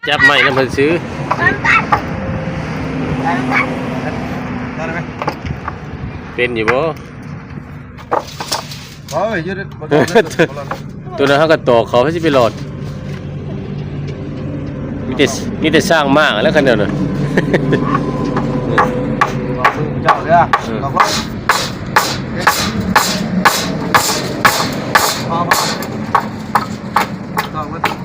ຈັບໄມ້ນຳເພິ່ນຊື້. ເປັນຢູ່ບໍ່? ໂອ້ຍ ຢູ່ເດີ ບໍ່ລອດ ບໍ່ລອດ ຕົວນັ້ນເຮົາກໍຕອກເຂົາ ໃຜຊິໄປລອດ. ມີແຕ່ ມີແຕ່ຊ້າງມ້າແລ້ວຄັນແນວນັ້ນ. ເຈົ້າເດີ ເອີ ຕອກລົງ ຕອກລົງ ຕອກລົງ.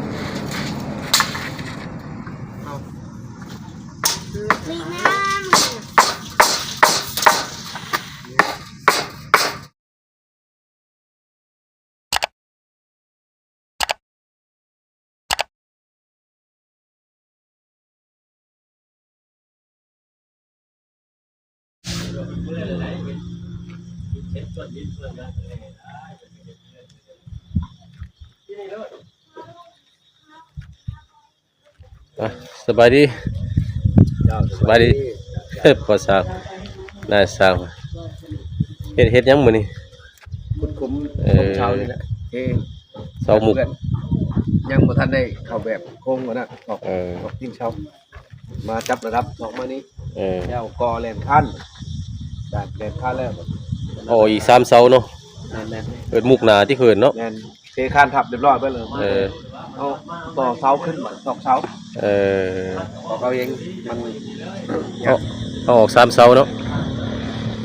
ອ່ະ ສະບາຍດີ ເຈົ້າ ສະບາຍດີ ສະບາຍດີ ພໍ່ສາວ ນ້າສາວ ເຮັດ ເຮັດຫຍັງມື້ນີ້? ຂຸດຂຸມ ເອີ ຂຸມເສົານີ້ແຫຼະ ເອີ ເສົາມຸກ ຍັງບໍ່ທັນໄດ້ເຂົ້າແບບໂຄງຫັ້ນນະ ອອກ ເອີ ອອກຕີນເສົາ ມາຈັບລະດັບອອກມານີ້ ເອີ ແລ້ວກໍແລ່ນຄານ ແລ່ນຄານແລ້ວ ອໍ ອີກສາມເສົາເນາະ ແມ່ນໆ ເອີ້ນມຸກໜ້າຕິ ເອີ້ນເນາະ ແມ່ນ. ເທຄານທັບຮຽບຮ້ອຍເບິດແລ້ວ ເອີ ເອົາຕໍ່ເສົາຂຶ້ນ ມາຕອກເສົາ ເອີ ອອກເອົາເອງ ມັນ ເອົາ ເອົາອອກສາມເສົາເນາະ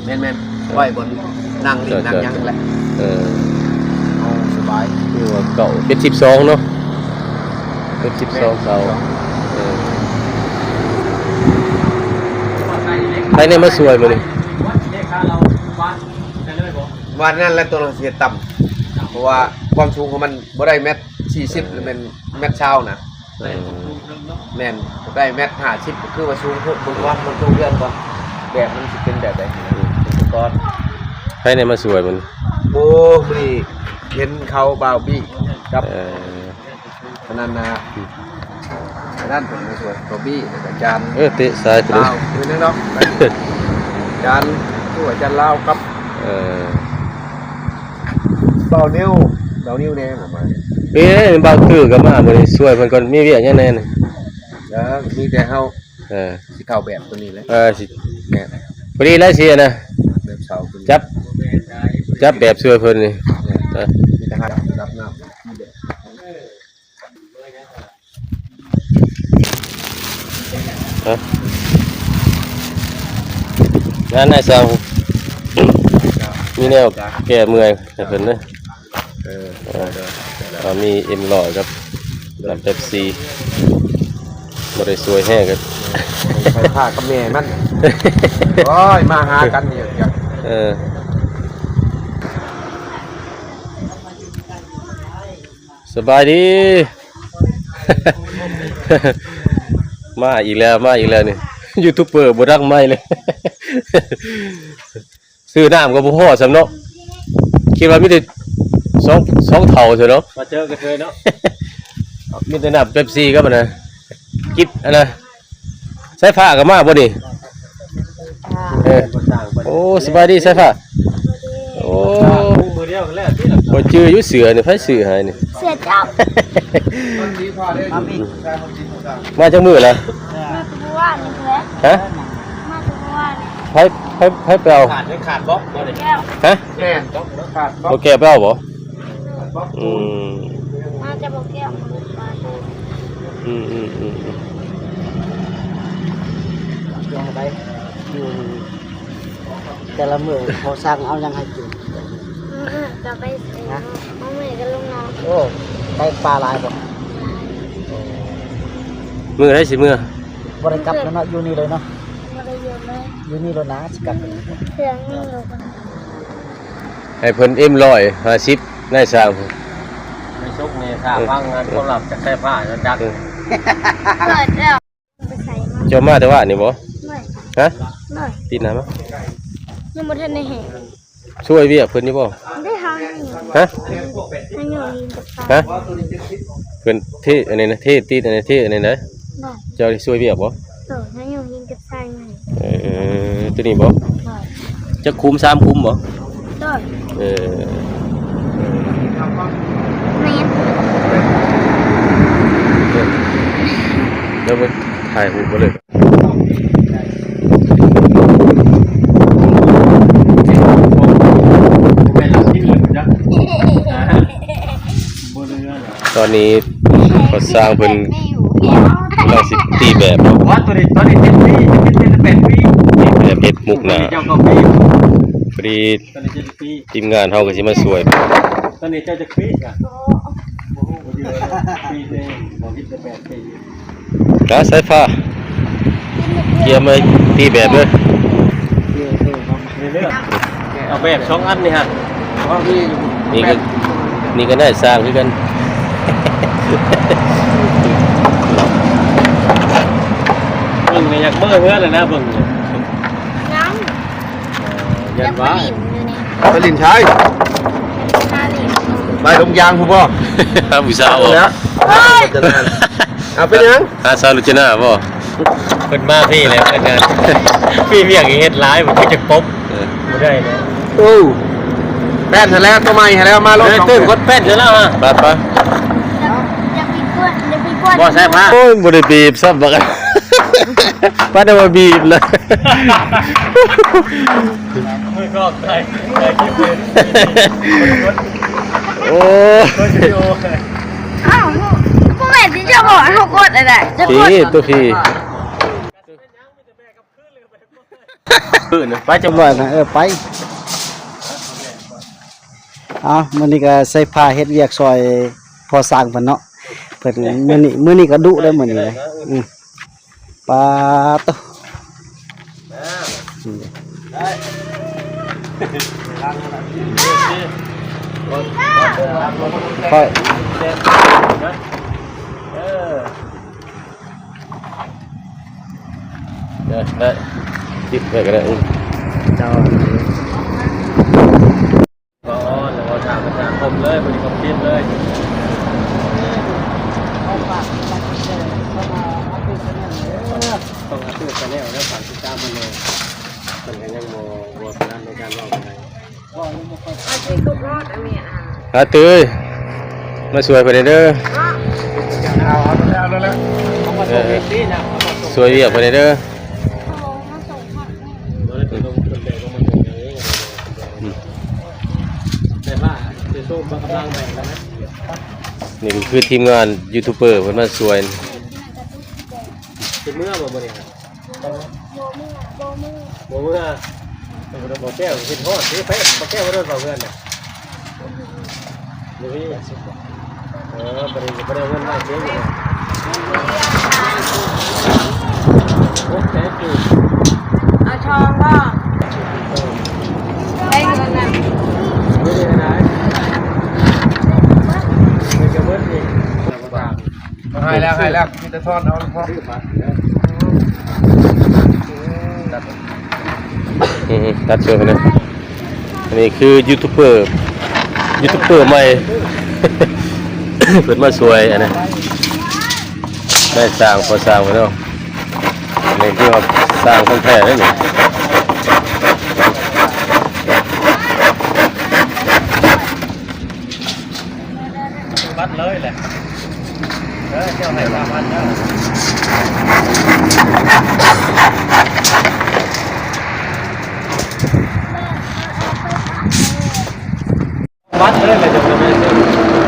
ແມ່ນໆ ໄວ້ບ່ອນນັ່ງຫຼິ້ນນັ່ງຫຍັງແຫຼະ ເອີ ເອົາສະບາຍ ຄືວ່າເກົ່າ ເຈັດສິບສອງເນາະ ເຈັດສິບສອງເສົາ ເອີ ໃຜແດ່ມາຊ່ວຍມື້ນີ້? ວານນັ້ນແຫຼະ ຕົວນັ້ນຊິເຮັດຕ່ຳ ເພາະວ່າຄວາມສູງຂອງມັນ ບໍ່ໄດ້ແມັດສີ່ສິບ ຫຼືແມ່ນແມັດຊາວນະ ເອີ ແມ່ນ ໄດ້ແມັດຫ້າສິບ ກໍຄືວ່າສູງໂພດ ເບິ່ງກ່ອນ ເບິ່ງໂຄງເຮືອນກ່ອນ ແບບມັນຊິເປັນແບບໃດຫັ້ນນະ ເປັນຕະກອນ. ໃຜແດ່ມາຊ່ວຍມື້ນີ້? ໂອ້ ມື້ນີ້ເຫັນເຂົາບ່າວບີກັບ ເອີ ອັນນັ້ນນະ ອືມ ອັນນັ້ນເພິ່ນມາຊ່ວຍ ບ່າວບີ ແລ້ວກໍອາຈານ ເອີ ເຕະສາຍພຸ້ນ ລາວ ເພິ່ນເນາະ ອາຈານ ຜູ້ອາຈານລາວກັບ ເອີ ບ່າວນິວ ບ່າວນິວແດ່ ເອີ ບ່າວຕື້ກໍມາມື້ນີ້ ຊ່ວຍເພິ່ນກ່ອນ ມີວຽກຫຍັງແດ່ນີ້? ເອີ ມີແຕ່ເຮົາ ເອີ ຊິເຂົ້າແບບຕົວນີ້ແຫຼະ ເອີ ຊິ ແມ່ນ ພໍດີແລ້ວຊິອັນນະ ແບບເສົາຕົວນີ້ ຈັບ ຈັບແບບຊ່ວຍເພິ່ນນີ້ ແມ່ນ ເອີ ມີແຕ່ຮັບ ຮັບນ້ຳ ຮະ ງານນາຍຊ່າງ ມີແນວແກ້ເມື່ອຍໃຫ້ເພິ່ນເດີ ເອີ ເອີ ເອີ ເອົາມີເອັມຮ້ອຍກັບນ້ຳເປັບຊີ ບໍ່ໄດ້ຊ່ວຍແຮງກັນ ໄຟຟ້າກັບແມ່ມັນ ໂອ້ຍ ມາຫາກັນນີ້ ເອີ. ສະບາຍດີ ມາອີກແລ້ວ ມາອີກແລ້ວນີ້ ຢູທູບເບີບໍ່ດັງໄມເລີຍ ຊື້ນ້ຳກໍບໍ່ພໍ້ຊ້ຳເນາະ ຄິດວ່າມີແຕ່ສອງ ສອງເຖົ້າຊັ້ນເນາະ ມາເຈີກັນເລີຍເນາະ ມີແຕ່ນ້ຳເປັບຊີກັບອັນນັ້ນ ກິດອັນນັ້ນ ສາຍຟ້າກໍມາບໍ່ນີ້? ເອີ ໂອ້ ສະບາຍດີສາຍຟ້າ ໂອ້ ມື້ດຽວກັນແລ້ວຕິລະ ບໍ່ຈື່ຢູ່ເສື້ອນີ້ ໃຜຊື້ໃຫ້ນີ້? ເສື້ອເຈົ້າ ມາຈັກມື້ລະ? ມາແຕ່ມື້ວານນີ້ແຫຼະ ຮະ? ມາແຕ່ມື້ວານນີ້ ໃຜ ໃຜ ໃຜໄປເອົາ? ຂາດ ຂາດບໍ່? ບໍ່ໄດ້ ຮະ? ແມ່ນ ຂາດບໍ່? ບໍ່ແກ້ວໄປເອົາບໍ່? ອືມ ມາແຕ່ບໍ່ແກ້ວ ອືມ ອືມ ອືມ ອືມ ໄປຢູ່ ແຕ່ລະມື້ເຂົາສັ່ງເອົາຫຍັງໃຫ້ກິນ? ເອີ ກໍໄປ ຮະ? ມາເມື່ອຍກັບລຸງນ້ອງ ໂອ້ ໄດ້ປາຫຼາຍບໍ່? ມື້ໃດຊິເມືອ? ບໍ່ໄດ້ກັບແລ້ວເນາະ ຢູ່ນີ້ເລີຍເນາະ ບໍ່ໄດ້ຢູ່ເລີຍ ຢູ່ນີ້ໂລດນາ ຊິກັບ ເຄື່ອງນີ້ໂລດ ໃຫ້ເພິ່ນເອັມຮ້ອຍຫ້າສິບ ນາຍຊ່າງ ໄປຊົກແນ່ ຖ້າຟັງງານຄວາມລັບຈາກສາຍຟ້າແລ້ວຈັກ ເອີ ເປີດແລ້ວ ໄປໃສ່ມາ ເຈົ້າມາແຕ່ວານນີ້ບໍ່? ບໍ່ ຮະ? ບໍ່ ປີນໜ້າມາ ຍັງບໍ່ທັນໄດ້ແຫ້ງ ຊ່ວຍວຽກເພິ່ນຢູ່ບໍ່? ໄດ້ເຮົາຍັງຢູ່ ຮະ? ຍັງຢູ່ ຮະ? ເພິ່ນເທອັນນີ້ນະ ເທຕິດອັນນີ້ ເທອັນນີ້ນະ ບໍ່ ເຈົ້າໄດ້ຊ່ວຍວຽກບໍ່? ໂຕ ເຮົາຢູ່ ເອີ ຕົວນີ້ບໍ່? ໂດຍ ຈັກຂຸມ ສາມຂຸມບໍ່? ໂດຍ ເອີ ແມ່ນ ເອີ ແລ້ວໄປຖ່າຍຮູບໄປເລີຍ. ຕອນນີ້ພໍ່ຊ່າງເພິ່ນກຳລັງຊິຕີແບບເນາະ ວ່າຕົວນີ້ ຕອນນີ້ເຈັດປີ ເຈັດປີ ແປດປີ ຕີແບບເຮັດມຸກໜ້າ ເຈົ້າກໍປີ ພໍດີ ຕອນນີ້ເຈັດປີ ທີມງານເຮົາກໍຊິມາຊ່ວຍ ຕອນນີ້ເຈົ້າຈັກປີກະ ບໍ່ຮູ້ ບໍ່ຖືກປີເດ້ ບໍ່ຄິດແຕ່ແປດປີ. ກະສາຍຟ້າ ກຽມໄວ້ຕີແບບເດີ ເອົາແບບສອງອັນນີ້ຮະ ນີ້ກໍ ນີ້ກໍນາຍຊ່າງຄືກັນ ເບິ່ງນີ້ຢາກເມືອເຮືອນແລ້ວນະ ເບິ່ງນີ້ ຍັງ ເອີ ຢ້ານວ່າ ຢາກໄປຫຼິ້ນຢູ່ນີ້ ໄປຫຼິ້ນໃສ? ຢາກໄປຫຼິ້ນ ໄປດົງຢາງພຸ້ນບໍ່? ຫາຜູ້ສາວບໍ່? ແລ້ວ ເອີຍ ເອົາ ເປັນຫຍັງ? ຫາສາວລົດຈະໜ້າບໍ່? ເພິ່ນມາພີ້ແຫຼະ ເພິ່ນນັ້ນ ມີວຽກເຮັດຫຼາຍ ບໍ່ຈັກປົບ ເອີ ບໍ່ໄດ້ເລີຍ ໂອ້ ແປ້ນຫັ້ນແຫຼະ ຕົວໃໝ່ຫັ້ນແຫຼະ ມາໂລດ ເອີ ສອງ ເຕີມຄົນ ແປ້ນຊະແລ້ວຮະ ໄປໆ ຢ່າ ຢ່າໄປກວນ ຢ່າໄປກວນ ບໍ່ໃສ່ຜ້າ ໂອ້ຍ ບໍ່ໄດ້ບີບຊ້ຳບັກ ປານວ່າບີບເລີຍ ມືກອງໄດ້ ໄດ້ຄລິບເລີຍ ໂອ້ຍ ເອີຍ ອ້າວ ບໍ່ແມ່ນທີ່ເຈົ້າບອກໃຫ້ເຮົາກົດອັນໃດ ເຈົ້າກົດ ພີ້ ຕົວພີ້ ເອີ ໄປຈະລອຍນະ ເອີ ໄປ ເອົາ ມື້ນີ້ກໍໃສ່ຜ້າເຮັດວຽກຊ່ອຍພໍ່ຊ່າງເພິ່ນເນາະ ເພິ່ນມື້ນີ້ ມື້ນີ້ກໍດຸເດ້ມື້ນີ້ນະ ອື ປາໂຕ ຂ້ອຍ ໄດ້ ຕິດໄວ້ກໍໄດ້ ເຈົ້າ ບໍ່ ແລ້ວກໍຖາມປະຊາຄົມເລີຍ ບໍ່ໄດ້ຄອມພິວເລີຍ ຕ້ອງຫາຊື້ແຊນແນວແລ້ວ ຝາກຕິດຕາມເພິ່ນແດ່ ເພິ່ນກໍຍັງບໍ່ ບໍ່ຖະໜັດໃນການເວົ້າປານໃດ ອາຕຸ້ຍ ມາຊ່ວຍເພິ່ນແດ່ເດີ ເອົາ ເອົາແລ້ວ ເອົາແລ້ວ ເອົາມາສົ່ງ ເອີ ເອັຟຊີນະ ເອົາມາສົ່ງ ຊ່ວຍວຽກເພິ່ນແດ່ເດີ. ນີ້ກໍຄືທີມງານຢູທູບເບີເພິ່ນມາຊ່ວຍ ຊິເມືອບໍ່ມື້ນີ້? ບໍ່ເມືອ ບໍ່ເມືອ ບໍ່ເມືອ ບໍ່ແກ້ວ ເຮັດຮອດເດ້ ໄປບໍ່ແກ້ວ ບໍ່ໄດ້ເຂົ້າເຮືອນນະ. ບໍ່ມີ ເອີ ບໍ່ໄດ້ ບໍ່ໄດ້ເງິນມາເສຍຢູ່ ຫົກແສນກີບ ເອົາທອງບໍ່? ໄດ້ເງິນນະ ບໍ່ໄດ້ຫຼາຍ ມັນກໍເບິດອີກ ໃຫ້ແລ້ວ ໃຫ້ແລ້ວ ມີແຕ່ທອນເອົາ ອືມ ຕັດຊ່ວຍເພິ່ນເດີ ອັນນີ້ຄືຢູທູບເບີ ຢູທູບເບີໃໝ່ ເພິ່ນມາຊ່ວຍອັນນີ້ ນາຍຊ່າງ ພໍ່ຊ່າງເພິ່ນເນາະ ນີ້ຄືວ່າຊ່າງຂອງແທ້ເດ້ນີ້. ບັດເລີຍແຫຼະ ເອີ ເຈົ້າໃຫ້ສາມພັນເດີ ບັດເລີຍແຫຼະ ເຈົ້າໄປຊື້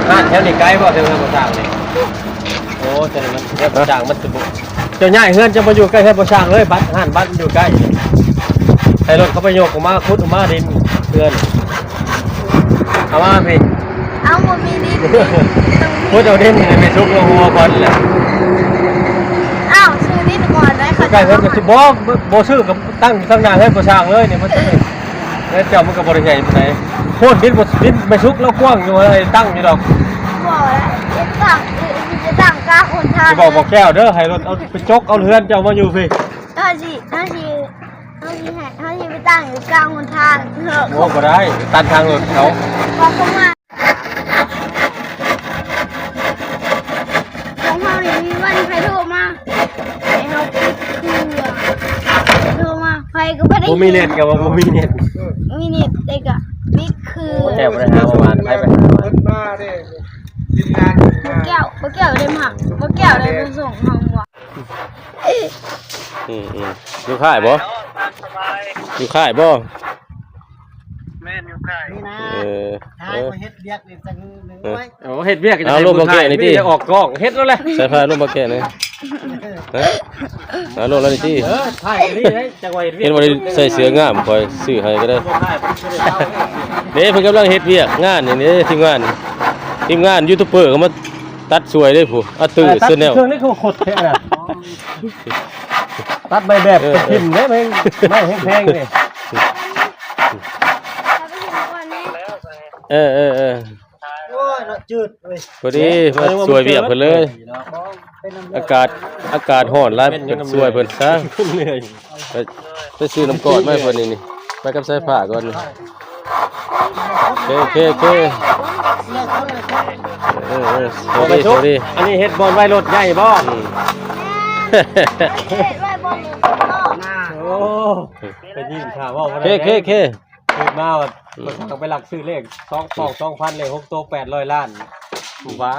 ຮ້ານແຖວນີ້ໄກບໍ່ ແຖວເຮືອນພໍ່ຊ່າງນີ້? ໂອ້ ແຕ່ມັນ ເຮືອນພໍ່ຊ່າງມັນຊິບໍ່ ເຈົ້າຍ້າຍເຮືອນ ເຈົ້າມາຢູ່ໃກ້ເຮືອນພໍ່ຊ່າງເລີຍ ບັດ ຮ້ານບັດມັນຢູ່ໃກ້ ໃຫ້ລົດເຂົາໄປຍົກອອກມາ ຂຸດອອກມາດິນເຮືອນ ເອົາມາພີ້ ເອົາ ບໍ່ມີດິນ ຂຸດເອົາດິນໃຫ້ແມ່ສຸກລົງຫົວກ່ອນແຫຼະ ອ້າວ ຊື້ດິນກ່ອນໄດ້ ໃກ້ເຮືອນກໍຊິບໍ່ ບໍ່ ບໍ່ຊື້ ກໍຕັ້ງຢູ່ທາງໜ້າເຮືອນພໍ່ຊ່າງເລີຍນີ້ ມັນ ເຮືອນເຈົ້າມັນກໍບໍ່ໄດ້ໃຫຍ່ປານໃດ ໂພນດິນບໍ່ ດິນແມ່ສຸກລາວກວ້າງຢູ່ ໃຫ້ຕັ້ງຢູ່ດອກ ບໍ່ແຫຼະ ຕັ້ງ ຈະຕັ້ງກາງຫົນທາງ ຊິບອກບໍ່ແກ້ວເດີ ໃຫ້ລົດເອົາໄປຈົກເອົາເຮືອນເຈົ້າມາຢູ່ພີ້ ເຮົາຊິ ເຮົາຊິ ເຮົາຊິໃຫ້ ເຮົາຊິໄປຕັ້ງຢູ່ກາງຫົນທາງ ໂອ້ ບໍ່ໄດ້ ຕັນທາງລົດເຂົາ ບໍ່ເຂົ້າມາ ຂອງເຮົານີ້ມີວັນໃຜໂທມາ ໃຫ້ເຮົາປິດເຄື່ອງ ໂທມາ ໃຜກໍບໍ່ໄດ້ ບໍ່ມີເນັດກໍວ່າບໍ່ມີເນັດ ມີເນັດແຕ່ກໍປິດເຄື່ອງ ແກ້ວບໍ່ໄດ້ຫາເມື່ອວານ ໃຜໄປຫາເມື່ອວານ ເພິ່ນມາເດ້ ທີມງານ ບໍ່ແກ້ວ ບໍ່ແກ້ວໄດ້ມາ ບໍ່ແກ້ວໄດ້ໄປສົ່ງເຮົາບໍ່? ອືມໆ ຢູ່ຄ້າຍບໍ່? ຢູ່ຄ້າຍບໍ່? ແມ່ນ ຢູ່ຄ້າຍ. ນີ້ນະ ເອີ ຂາຍ ເອີ ຂ້ອຍເຮັດວຽກນີ້ຈັກໜຶ່ງ ເອີ ໄວ້ ໂອ້ ເຮັດວຽກກໍຈະ ເອົາ ໃຫ້ ລົມບໍ່ແກ້ນີ້ຕິ ມີແຕ່ອອກກ້ອງ ເຮັດແລ້ວແຫຼະ. ສາຍຟ້າ ລົມບໍ່ແກ້ນີ້ ຮະ? ເອົາ ລົມແລ້ວນີ້ຕິ ເອີ ຖ່າຍນີ້ໄດ້ ຈັກວ່າເຮັດວຽກ ເຫັນບໍ່ໄດ້ໃສ່ເສື້ອງາມ ຂ້ອຍຊື້ໃຫ້ກໍໄດ້. ເດ້ ເພິ່ນກຳລັງເຮັດວຽກງານນີ້ເດ້ ທີມງານ ທີມງານຢູທູບເບີເຂົາມາຕັດຊ່ວຍເດ້ ຜູ້ ອາ ເອີ ຕັດ ແຊນແນວ ເຄື່ອງນີ້ຄືໂຄດແທ້ນະ. ຕັດໄມ້ແບບ ເອີ ເປັນ ເອີ ຖິ້ມເດ້ ໄມ້ ໄມ້ແພງໆເດ້. ເອີ ເອີ ເອີ ໂອ້ຍ ເນາະ ຈືດເວີຍ ພໍດີມາຊ່ວຍວຽກເພິ່ນເລີຍ. ອາກາດ ອາກາດຮ້ອນຫຼາຍ ເປັນຫຍັງ ໄປຊ່ວຍເພິ່ນຊະ. ເໜື່ອຍ ໄປ ໄປຊື້ນ້ຳກອດມາໃຫ້ເພິ່ນນີ້ ນີ້ ໄປກັບສາຍຟ້າກ່ອນ. ໂອເຄ ໂອເຄ ໂອເຄ ເອີ ເອີ ໂຊກດີ ໂຊກດີ. ອັນນີ້ເຮັດບ່ອນໄວ້ລົດໃຫຍ່ບໍ່? ອືມ ໂອ້ ໄປຍິງຂ້າເວົ້າບໍ່ໄດ້. ໂອເຄ ໂອເຄ ໂອເຄ ຕື່ນມາວ່າ ອືມ ເພິ່ນກໍໄປລັກຊື້ເລກສອງ ສອງພັນ ເລກຫົກໂຕ ແປດຮ້ອຍລ້ານ ຫວາ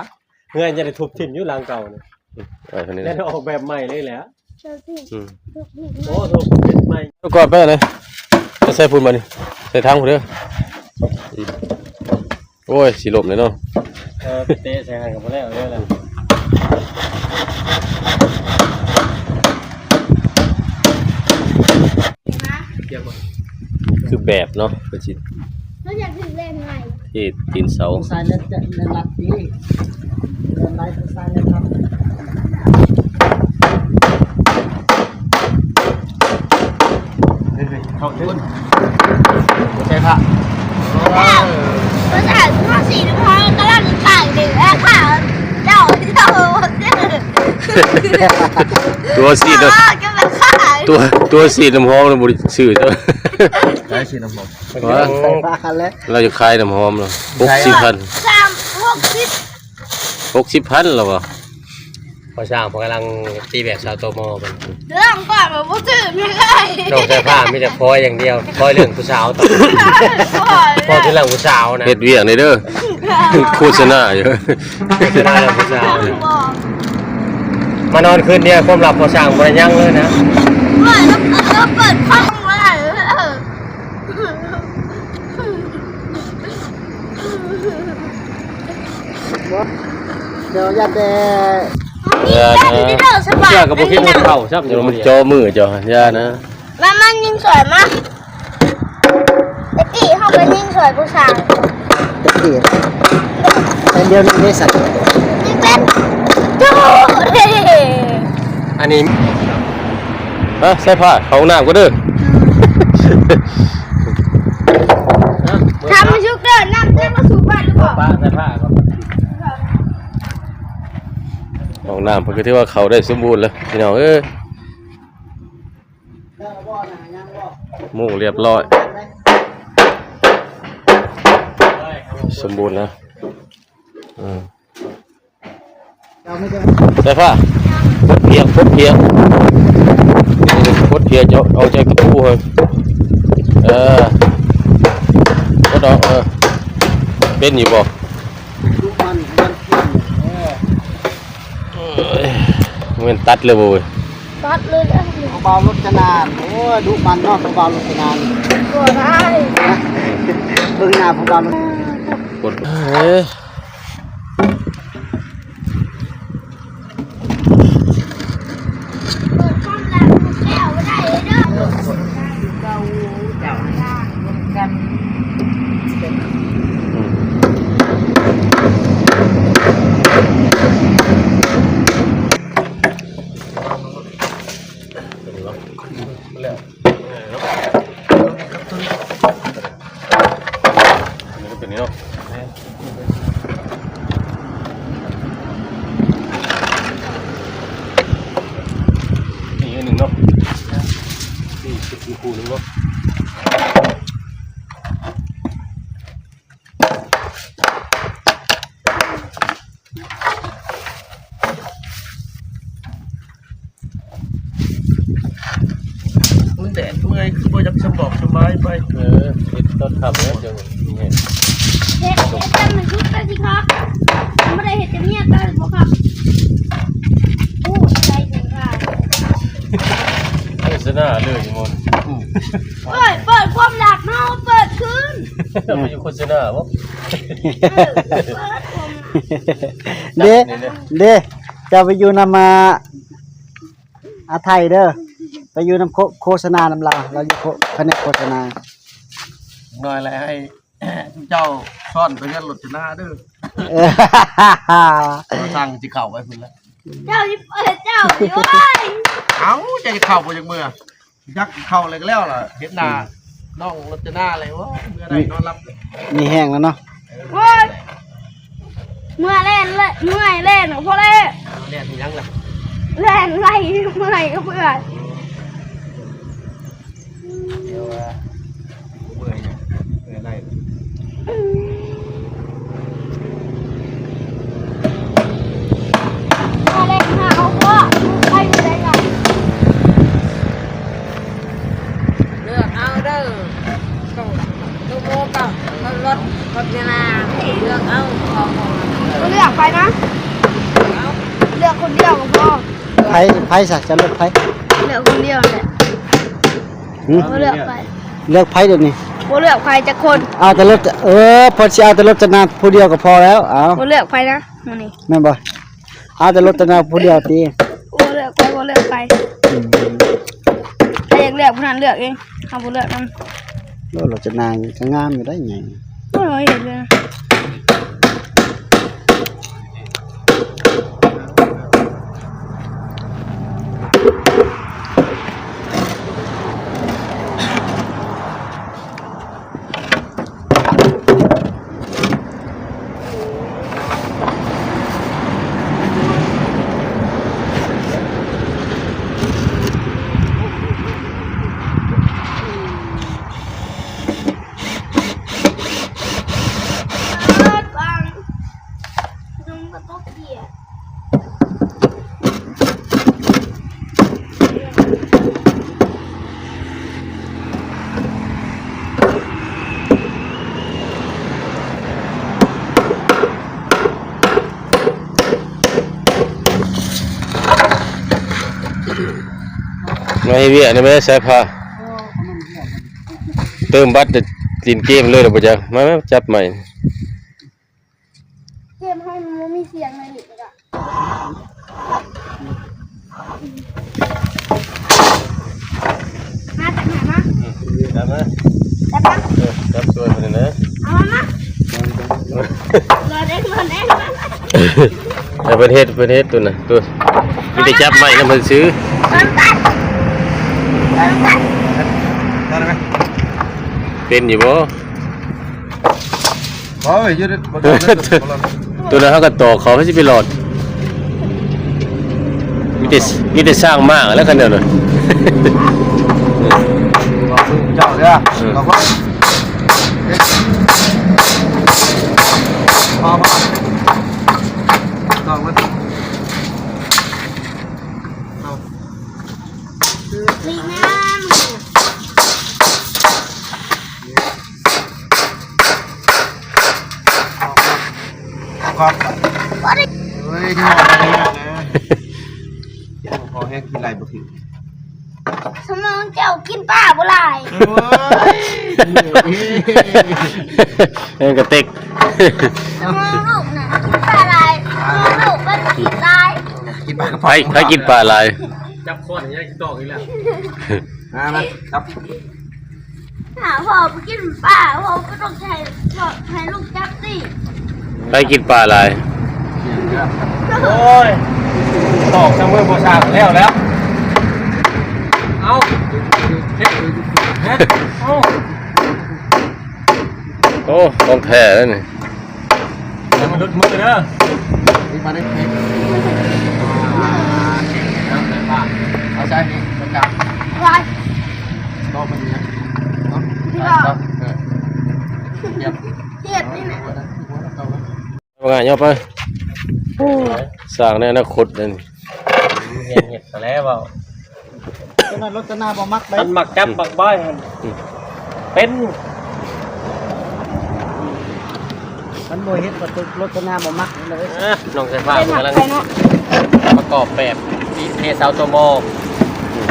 ເຮືອນຈະໄດ້ທຸບຖິ້ມຢູ່ຫຼັງເກົ່ານີ້ ອືມ ໄວ້ເທົ່ານີ້ ແລ້ວອອກແບບໃໝ່ເລີຍແຫຼະ. ອືມ ໂອ້ ທຸບຖິ້ມໃໝ່ ເອົາກ່ອນໄປເລີຍ ໄປໃສ່ພຸ້ນບາດນີ້ ໃສ່ຖັງພຸ້ນເດີ. ອືມ ໂອ້ຍ ຊິລົ້ມເລີຍເນາະ. ເອີ ໄປເຕະໃສ່ຫັ້ນກໍບໍ່ແລ້ວເລີຍແຫຼະ. ຄືແບບເນາະ ເພິ່ນຊິ ເຮົາຢາກຖືກແລ່ນໄວ ທີ່ຕີນເສົາ ຜູ້ຊາຍແລ່ນ ແລ່ນລັດດີ ແລ່ນໄວ ຜູ້ຊາຍແລ່ນລັດ. ເຂົ້າເທິງ ບໍ່ໃຊ່ພະ ເອີ ພາສາ ພາສີນະຄອນກຳລັງຕາຍເດ້ ແລ້ວພະເຈົ້າ ເຈົ້າ ຕົວສີນະ ເອີ ກໍແມ່ນຂາຍ ຕົວ ຕົວສີນ້ຳຫອມນະ ບໍ່ໄດ້ຊື້ເຈົ້າ ຂາຍສີນ້ຳຫອມ ວ່າ ໃສ່ພະຄັນແລ້ວ ລາວຈະຂາຍນ້ຳຫອມລະ ໃສ່ ຫົກສິບພັນ ສາມ ຫົກສິບ ຫົກສິບພັນລະວ່າ ພໍຊ່າງເພິ່ນກຳລັງຕີແບບຊາວໂຕມໍເພິ່ນ ເລື່ອງກ່ອນວ່າບໍ່ຖືກແມ່ນໄດ໋ ນ້ອງສາຍຟ້າມີແຕ່ຄອຍຢ່າງດຽວ ຄອຍເລື່ອງຜູ້ສາວຕອນ ຄອຍ ພໍທີ່ເລື່ອງຜູ້ສາວນະ ເຮັດວຽກນີ້ເດີ ໂຄສະນາຢູ່ ໂຄສະນາເລື່ອງຜູ້ສາວນະ ມານອນຄືນດຽວ ຄວາມລັບພໍຊ່າງບໍ່ໄດ້ຍັງເລີຍນະ ເປີດ ເປີດຄອມບໍ່ໄດ້ ເອີ. ດຽວຢ່າແຕ່ ຢ່ານະ ເຈົ້າກໍບໍ່ຄິດວ່າເຂົ້າຊ້ຳ ເຈົ້າມັນຈ່ອມືເຈົ້າ ຢ່ານະ ມາ ມາຍິງສວຍມາ ແຕ່ກີ້ເຮົາກໍຍິງສວຍຜູ້ຊາຍ ແຕ່ກີ້ ແຕ່ດຽວນີ້ເດ້ສັດ ຍິງເປັນ ໂອ້ ອັນນີ້ ຮະ ໃສ່ຜ້າເຂົ້າຫ້ອງນ້ຳກ່ອນເດີ ທຳໃຫ້ສຸກເດີ ນ້ຳເຕັມມາສູບໄວ້ຫຼືບໍ່? ປະໃສ່ຜ້າກ່ອນ ຫ້ອງນ້ຳເພິ່ນກໍຖືວ່າເຂົ້າໄດ້ສົມບູນແລ້ວ ພີ່ນ້ອງເອີຍ ມຸງລຽບຮ້ອຍ ສົມບູນແລ້ວ ອືມ. ສາຍຟ້າ ປົດພຽກ ປົດພຽກ ປົດພຽກ ເອົາ ເອົາຈາກຕະປູຫັ້ນ ເອີ ປົດອອກ ເອີ ເປັນຢູ່ບໍ່? ເອີຍ ແມ່ນຕັດເລີຍບໍ່ເວີຍ? ຕັດເລີຍແຫຼະ ຜູ້ບ່າວລົດຈະນານ ໂອ້ຍ ດຸໝັ່ນເນາະ ຜູ້ບ່າວລົດຈະນານ ບໍ່ໄດ້ ເບິ່ງໜ້າຜູ້ບ່າວລົດ ກົດ ເອີ. ນີ້ອັນໜຶ່ງເນາະ ນີ້ອີກຄູ່ໜຶ່ງເນາະ. ມັນແດດເມື່ອຍ ຄືບໍ່ຢາກສະບອກສະບາຍໄປ ເອີ ເຮັດຕອນຄ່ຳແລ້ວຈັ່ງມີແຮງ ເຮັດ ເຮັດແຕ່ມັນສຸກແລ້ວຊິຄັບ ບໍ່ໄດ້ເຮັດແຕ່ເມຍຕອນບໍ່ຄັບ ໂອ້ ໃສ່ເຖິງວ່າ ໂຄສະນາເລີຍໝົດ. ເປີດ ເປີດຄວາມລັບເຮົາເປີດຄືນ. ເຈົ້າໄປຢູ່ໂຄສະນາບໍ່? ເອີ ເປີດຄວາມ ເດ້ ເດ້ ເຈົ້າໄປຢູ່ນຳ ອ່າ ອາໄທເດີ ໄປຢູ່ນຳໂຄ ໂຄສະນານຳລາວ ລາວຢູ່ໂຄ ພະແນກໂຄສະນາ. ໜ້ອຍແລ້ວໃຫ້ ເຈົ້າຊ້ອນໄປເຮືອນລົດຈະນາເດີ. ເອີ ສັ່ງຊິເຂົ້າໄປພຸ້ນແຫຼະ. ເຈົ້າຊິເປີດເຈົ້າຢູ່ເວີຍ. ເອົ້າ ເຈົ້າຊິເຂົ້າບໍ່ ຢາກເມືອ ຢາກເຂົ້າແລ້ວກໍແລ້ວລະ ເຫັນໜ້າ ອືມ ນ້ອງລົດຈະນາແລ້ວ ໂອ້ຍ ເມືອໄດ້ ອືມ ນອນຫຼັບເລີຍ. ມີແຮງແລ້ວເນາະ. ໂອ້ຍ ເມື່ອຍແລ່ນ ເມື່ອຍແລ່ນ ພໍແລ້ວ. ແລ່ນຫຍັງລະ? ແລ່ນໄລ່ເມື່ອຍກັບເພື່ອນ. ດຽວວ່າເມື່ອຍ ເມື່ອຍໄລ່ ອືມ ມາເລີຍ ມາເອົາເພາະໄປຢູ່ໃດລະ? ເລືອກເອົາເດີ ໂຕ ໂຕໂມກັບ ກັບລົດ ລົດຍານາ ເລືອກເອົາ. ບໍ່ເລືອກໃຜນະ ເລືອກຄົນດຽວກໍພໍ. ໃຜ ໃຜຊະ ຈະເລືອກໃຜ? ເລືອກຄົນດຽວແຫຼະ. ຫື? ບໍ່ເລືອກໃຜ ເລືອກໃຜດຽວນີ້? ບໍ່ເລືອກໃຜຈັກຄົນ. ເອົາແຕ່ລົດ ເອີ ເພິ່ນຊິເອົາແຕ່ລົດຈະນາຜູ້ດຽວກໍພໍແລ້ວ. ເອົາ ບໍ່ເລືອກໃຜນະມື້ນີ້ ແມ່ນບໍ່? ເອົາແຕ່ລົດຈະນາຜູ້ດຽວຕິ. ບໍ່ເລືອກໃຜ ບໍ່ເລືອກໃຜ. ອືມ ໃຜຢາກເລືອກຜູ້ນັ້ນເລືອກເອງ ເຮົາບໍ່ເລືອກນຳ. ໂອ້ ລົດຈະນາກໍງາມຢູ່ໄດ໋ ໃຫຍ່. ໂອ້ຍ ເຫັນເລີຍ. ມາເຮັດວຽກນຳແມ່ສາຍຟ້າ ເຕີມບັດແຕ່ຫຼິ້ນເກມເລີຍບໍ່ຈັກ. ມາ ມາຈັບໃໝ່. ເກມໃຫ້ມັນບໍ່ມີສຽງໃນນີ້ກໍໄດ້. ມາຈັບໃຫ້ມາ. ອືມ ຈັບມາ ຈັບມາ. ເອີ ຈັບຊ່ວຍເພິ່ນແດ່. ເອົາມາ ມາ. ລອເດ້ ລອເດ້ ມາ. ໃຫ້ເພິ່ນເຮັດ ເພິ່ນເຮັດໂຕນະ ໂຕ ມີແຕ່ຈັບໄມ້ນຳເພິ່ນຊື່. ເປັນຢູ່ບໍ່? ບໍ່ເອີຍ ຢູ່ໃນ ບໍ່ຕ້ອງ ໂຕນັ້ນເຮົາກໍຕອກເຂົາ ໃຜຊິໄປລອດ. ມີແຕ່ ມີແຕ່ສ້າງມ້າແລ້ວຄັນແນວນັ້ນ. ເຈົ້າເດີ ເອີ ເອົາ ເອົາ ເອົາ ເອົາ. ນີ້ນະ ອອກກ່ອນ ບໍ່ໄດ້ ເຮີ້ຍ ທີ່ວ່າບໍ່ໄດ້ນະ ພໍແຮງ ກິນໄລ່ບໍ່ຖືກ. ສະໝອງເຈົ້າກິນປາບໍ່ຫຼາຍ. ໂອ້ຍ ເອີ ກະຕິກ ສະໝອງລູກນະກິນປາຫຼາຍ ສະໝອງລູກມັນກິນຫຼາຍ. ກິນປາ ໃຜ ໃຜກິນປາຫຼາຍ? ຈັບຄ້ອນໃຫ້ກິນຕອກອີກແລ້ວ. ມາ ມາ ຈັບ. ຖ້າພໍ່ບໍ່ກິນປາ ພໍ່ກໍຕ້ອງໃຫ້ ໃຫ້ລູກຈັບຕິ. ໃຜກິນປາຫຼາຍ? ໂອ້ຍ ຕອກຊະມື້ບໍ່ສ້າງແລ້ວແລ້ວ. ເອົາ ເຮັດ ເຮັດ ເອົາ. ໂອ້ ຂອງແທ້ເດ້ນີ້. ຢ່າມາຫຼຸດມືເດີ. ນີ້ມາໄດ້ເພງ ເອົາໃສ່ນີ້ປະຈຳ ໄວ້ ກໍມັນນີ້ນະ ເນາະ ເອີ ເຮັດນີ້ນະ ວ່າງ່າຍຍໍໄປ ໂອ້ ສ້າງໃນອະນາຄົດເດ້ນີ້ ເຮັດ ເຮັດແລ້ວເວົ້າ. ຕົວນັ້ນລົດຈະນາບໍ່ມັກເດ້ ມັນມັກຈັບ ອືມ ມັກບາຍຫັ້ນ ອືມ ເປັນ ມັນບໍ່ເຮັດປະຕູ ລົດຈະນາບໍ່ມັກເລີຍ. ອ່າ ນ້ອງສາຍຟ້າເພິ່ນກຳລັງປະກອບແບບ ເທເສົາຕົວໝໍ້ ອືມ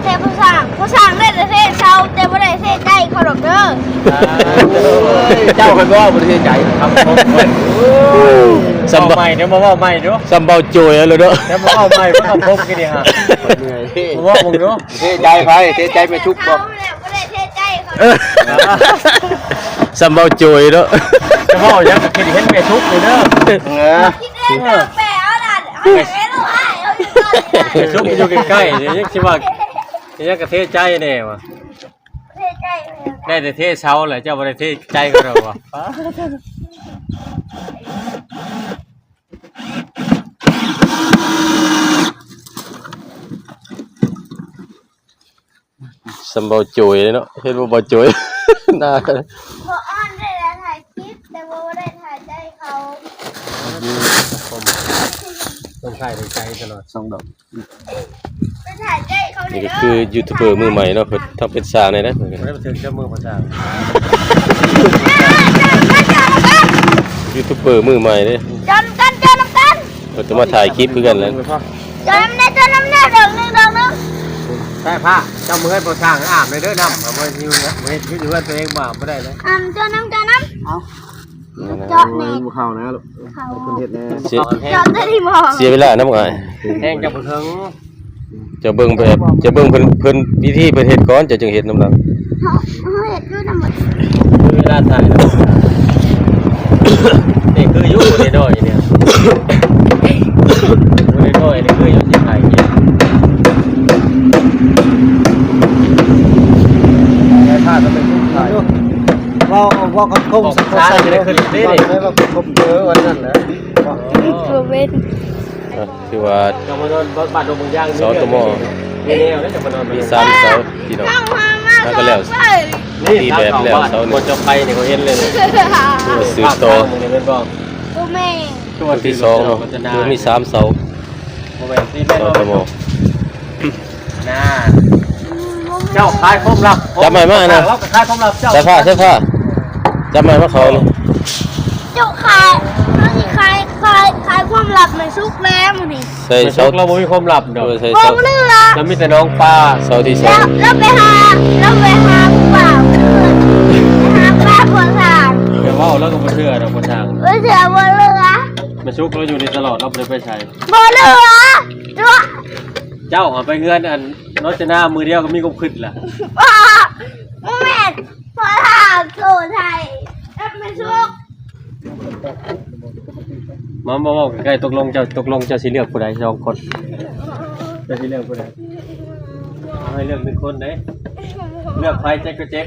ແຕ່ຜູ້ສ້າງ ຜູ້ສ້າງໄດ້ແຕ່ເທເຊົາ ແຕ່ບໍ່ໄດ້ເທໃຈເຂົາດອກເດີ. ເຈົ້າຄັນວ່າບໍ່ໄດ້ເທໃຈ ຄຳຄົມ ສ່ຳ ເວົ້າໃໝ່ເດີ ມາເວົ້າໃໝ່ດູ ສ່ຳເບົາໂຈຍເອົາໂລດເດີ ແຕ່ມາເວົ້າໃໝ່ ມັນຄຳຄົມຄືນີ້ຫາ ເມື່ອຍ ມາເວົ້າເບິ່ງດູ ເທໃຈໃຜ ເທໃຈແມ່ຊຸກບໍ່? ບໍ່ໄດ້ເທໃຈເຂົາ ເອີ ສ່ຳເບົາໂຈຍເນາະ ຈະເວົ້າຫຍັງກໍຄິດເຫັນແມ່ຊຸກນີ້ເດີ ເອີ ຄິດເຫັນແປເອົານັ້ນ ເອົາແມ່ລູກອ້າຍເຮົາຢູ່ຕອນນີ້ນະ ແມ່ຊຸກຢູ່ໃກ້ໆ ຍັງຊິວ່າ ຍັງກະເທໃຈແດ່ວ່າ ເທໃຈແດ່ ໄດ້ແຕ່ເທເຊົາແຫຼະ ເຈົ້າບໍ່ໄດ້ເທໃຈເຂົາດອກວ່າ. ສ່ຳເບົາໂຈຍເນາະ ເຫັນບໍ່ເບົາໂຈຍ ໜ້າ ບໍ່ອ່ອນໄດ້ຖ່າຍຄລິບ ແຕ່ວ່າບໍ່ໄດ້ຖ່າຍໃຈເຂົາ ຕ້ອງຖ່າຍໃນໃຈຕະຫຼອດ ສອງດອກ. ໄປຖ່າຍໃຈເຂົາ ນີ້ກໍຄືຢູທູບເບີມືໃໝ່ເນາະ ເພິ່ນທັງເປັນຊ່າງແດ່ເດ້ ບໍ່ໄດ້ເຖິງເຈົ້າມືພະຊ່າງ ຢູທູບເບີມືໃໝ່ເດ້ ຈອນກັນ ຈອນກັນ ເພິ່ນກໍມາຖ່າຍຄລິບຄືກັນແຫຼະ ຈອນນຳແດ່ ຈອນນຳແດ່ ດອກໜຶ່ງ ດອກໜຶ່ງ ໃສ່ຜ້າ ເຈົ້າເມືອໃຫ້ພະຊ່າງອາບແດ່ເດີ ນ້ຳ ເອົາໄວ້ຢູ່ ເຮັດຢູ່ເຮືອນຕົວເອງ ອາບບໍ່ໄດ້ເລີຍ ອາບ ຈອນນຳ ຈອນນຳ ເອົາ ເຈາະແນ່ ບໍ່ເຂົ້ານະ ເຂົ້າ ໃຫ້ເພິ່ນເຮັດແນ່ ເສຍ ເຈາະໄດ້ບໍ່? ເສຍເວລານຳອ້າຍ ແຮງເຈົ້າບໍ່ເຖິງ ເຈົ້າເບິ່ງແບບ ເຈົ້າເບິ່ງເພິ່ນ ເພິ່ນ ວິທີເພິ່ນເຮັດກ່ອນ ເຈົ້າຈຶ່ງເຮັດນຳຫຼັງ ເຮົາ ເຮົາເຮັດຢູ່ນຳໝົດ ເວລາຖ່າຍນຳ ນີ້ຄືຢູ່ໄດ້ນ້ອຍນີ້ ໄດ້ນ້ອຍນີ້ຄືຢູ່ຊິຖ່າຍເກັບ ແຕ່ຖ້າກໍເປັນຜູ້ຖ່າຍ ເວົ້າ ເວົ້າກັບຄົງ ຄົງສາຍ ເວົ້າກັບຄົງ ເອີ ວ່ານັ້ນແຫຼະ ຄືວ່າ ເຈົ້າມານອນບ້ານດົງບາງຢ່າງ ມີແນວເດ້ ເຈົ້າມານອນ ມີສາມເສົາພີ່ນ້ອງ ເຮົາກໍແລ້ວ ຕີແບບແລ້ວເສົາໜຶ່ງ ເຈົ້າໄປນີ້ກໍເຫັນເລີຍ ຄືວ່າສືບຕໍ່ ໂຕແມ່ ໂຕທີສອງເນາະ ຄືວ່າມີສາມເສົາ ບໍ່ແມ່ນຕີແມ່ນ ເສົາຕະໝໍ ນາ ເຈົ້າຂາຍຄວາມລັບ ຈັບໄມ້ມານະ ລາວກໍຂາຍຄວາມລັບເຈົ້າ ໃສ່ຜ້າ ໃສ່ຜ້າ ຈັບໄມ້ມາເຂົານີ້ ເຈົ້າຂາຍ ເຮົາຊິຂາຍ ຂາຍ ຂາຍຄວາມລັບແມ່ສຸກແລ້ວມື້ນີ້ ໃສ່ ແມ່ສຸກ ເສົາ ລາວບໍ່ມີຄວາມລັບດອກ ເອີ ໃສ່ ບໍ່ ເສົາ ເຫຼືອ ລາວມີແຕ່ໜອງປາ ເສົາທີສອງ ລາວ ລາວໄປຫາ ລາວໄປຫາຜູ້ບ່າວ ໄປຫາປ້າພໍ່ຊ່າງ ຢ່າເວົ້າ ລາວກໍບໍ່ເຊື່ອດອກພໍ່ຊ່າງ ບໍ່ເຊື່ອ ບໍ່ເຫຼືອ ແມ່ສຸກລາວຢູ່ນີ້ຕະຫຼອດ ລາວບໍ່ໄດ້ໄປໃສ ບໍ່ເຫຼືອ ຕົວະ ເຈົ້າຫາໄປເຮືອນອັນ ໂລຈະນາມື້ດຽວກໍມີຄວາມຄິດລະ ບໍ່ ບໍ່ແມ່ນ ພໍ່ທ່ານໂທໄທ ແອັບແມ່ນສຸກ ມາ ມາເວົ້າໃກ້ໆ ຕົກລົງເຈົ້າ ຕົກລົງເຈົ້າຊິເລືອກຜູ້ໃດສອງຄົນ ເຈົ້າຊິເລືອກຜູ້ໃດ? ເອົາໃຫ້ເລືອກໜຶ່ງຄົນເດ້ ເລືອກໃຜເຈັບກໍເຈັບ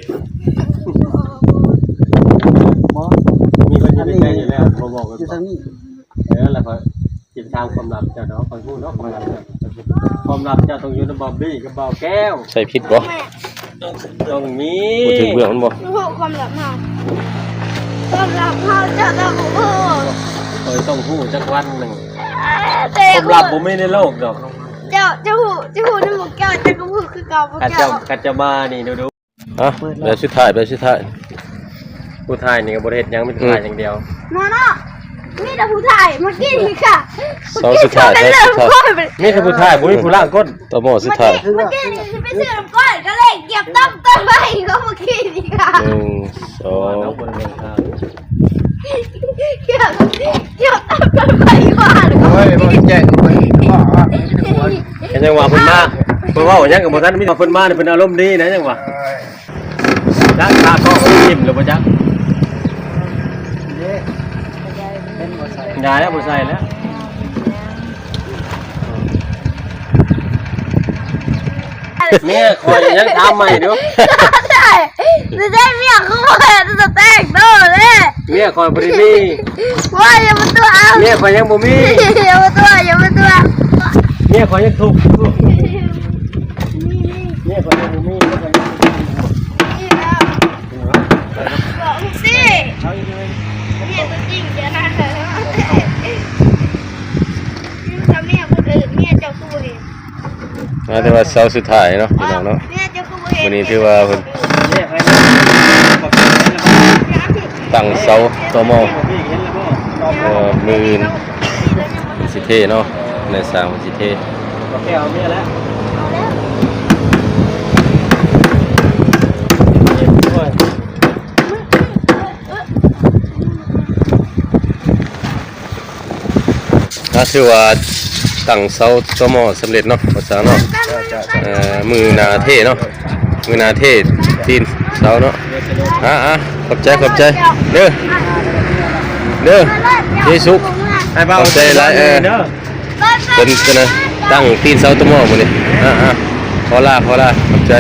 ມີຄົນຢູ່ໃກ້ໆ ຢູ່ແລ້ວ ບໍ່ບອກກັນ ຢູ່ທາງນີ້ ເອີ ແລ້ວຂ້ອຍຊິຖາມຄວາມລັບເຈົ້າດອກ ຂ້ອຍຮູ້ເນາະຄວາມລັບເຈົ້າ ຄວາມລັບເຈົ້າຕ້ອງຢູ່ນຳບອບບີ້ກັບບ່າວແກ້ວ ໃສ່ຜິດບໍ່? ຕ້ອງມີ ບໍ່ຖືກເບື້ອງມັນບໍ່? ຮູ້ຄວາມລັບເຮົາ ຄວາມລັບເຮົາເຈົ້າຕ້ອງຮູ້ ຂ້ອຍຕ້ອງຮູ້ຈັກວັນໜຶ່ງ ແຕ່ ຄວາມລັບບໍ່ມີໃນໂລກດອກ ເຈົ້າ ເຈົ້າຮູ້ ເຈົ້າຮູ້ນຳໝູ່ແກ້ວ ເຈົ້າກໍຮູ້ຄືເກົ່າ ຄັນເຈົ້າ ເຈົ້າ ຄັນເຈົ້າມານີ້ດູໆ ອ່ະ ແບບສຸດທ້າຍ ແບບສຸດທ້າຍ ຜູ້ຖ່າຍນີ້ກໍບໍ່ໄດ້ເຮັດຫຍັງ ມີແຕ່ ອືມ ຖ່າຍຢ່າງດຽວ ເນາະ ເນາະ ມີແຕ່ຜູ້ຖ່າຍ ເມື່ອກີ້ນີ້ກະ ເສົາສຸດທ້າຍ ເສົາສຸດທ້າຍ ມີແຕ່ຜູ້ຖ່າຍ ບໍ່ມີຜູ້ລ້າງກົ້ນ ຕະໝໍສຸດທ້າຍ ເມື່ອກີ້ນີ້ຊິໄປຊື້ນ້ຳກ້ອຍ ກໍເລີຍກຽບຕຳຕົ້ນໄມ້ເມື່ອກີ້ນີ້ກະ ໜຶ່ງ ສອງ ກຽບ ກຽບຕຳຕົ້ນໄມ້ວ່າ ໂອ້ຍ ບໍ່ແຈ້ງ ເຫັນຫຍັງວ່າເພິ່ນມາ ເພິ່ນເວົ້າຫຍັງກໍບໍ່ທັນ ມີແຕ່ເພິ່ນມານີ້ ເພິ່ນອາລົມດີນະ ຫຍັງວ່າ ຈັກຂາກໍບໍ່ໄດ້ຖິ້ມແລ້ວບໍ່ຈັກ ຢ່າແລ້ວ ບໍ່ໃສ່ແລ້ວ ເມຍຂ້ອຍຍັງຖາມໃໝ່ຢູ່ ບໍ່ໃຊ່ ເມຍຂ້ອຍບໍ່ແຕ່ງໂຕເດ້ ເມຍຂ້ອຍບໍ່ໄດ້ມີ ວ່າຢ່າມາຕົວະເອົາ ເມຍຂ້ອຍຍັງບໍ່ມີ ຢ່າມາຕົວະ ຢ່າມາຕົວະ ເມຍຂ້ອຍຍັງທຸກ ເມຍຂ້ອຍຍັງບໍ່ມີ ເມຍຂ້ອຍຍັງບໍ່ມີ ບອກຊິ ເມຍຕົວຈິງເຈົ້ານະ ຢູ່ກັບເມຍຄົນອື່ນ ເມຍເຈົ້າຄືບໍ່ເຫັນ ອ່າ ແຕ່ວ່າເສົາສຸດທ້າຍເນາະ ພີ່ນ້ອງເນາະ ເມຍເຈົ້າຄືບໍ່ເຫັນ ມື້ນີ້ຖືວ່າເພິ່ນຕັ້ງເສົາຕໍ່ໝໍ ເອີ ມື້ອື່ນຊິເທເນາະ ໃນຊ່າງເພິ່ນຊິເທ ເອົາແກ້ວເອົາເມຍແລ້ວ ເອົາແລ້ວ ອ່າ ຖືວ່າຕັ້ງເສົາຕໍໝໍ້ສຳເລັດເນາະ ພາສາເນາະ. ເອີ ມື້ໜ້າເທເນາະ ມື້ໜ້າເທຕີນເສົາເນາະ. ອ່າ ອ່າ ຂອບໃຈ ຂອບໃຈເດີ ເດີ ເຈສຸ ຂອບໃຈຫຼາຍ. ເອີ ເພິ່ນ ເພິ່ນນະ ຕັ້ງຕີນເສົາຕໍໝໍ້ມື້ນີ້. ອ່າ ອ່າ ຂໍລາ ຂໍລາ ຂອບໃຈ.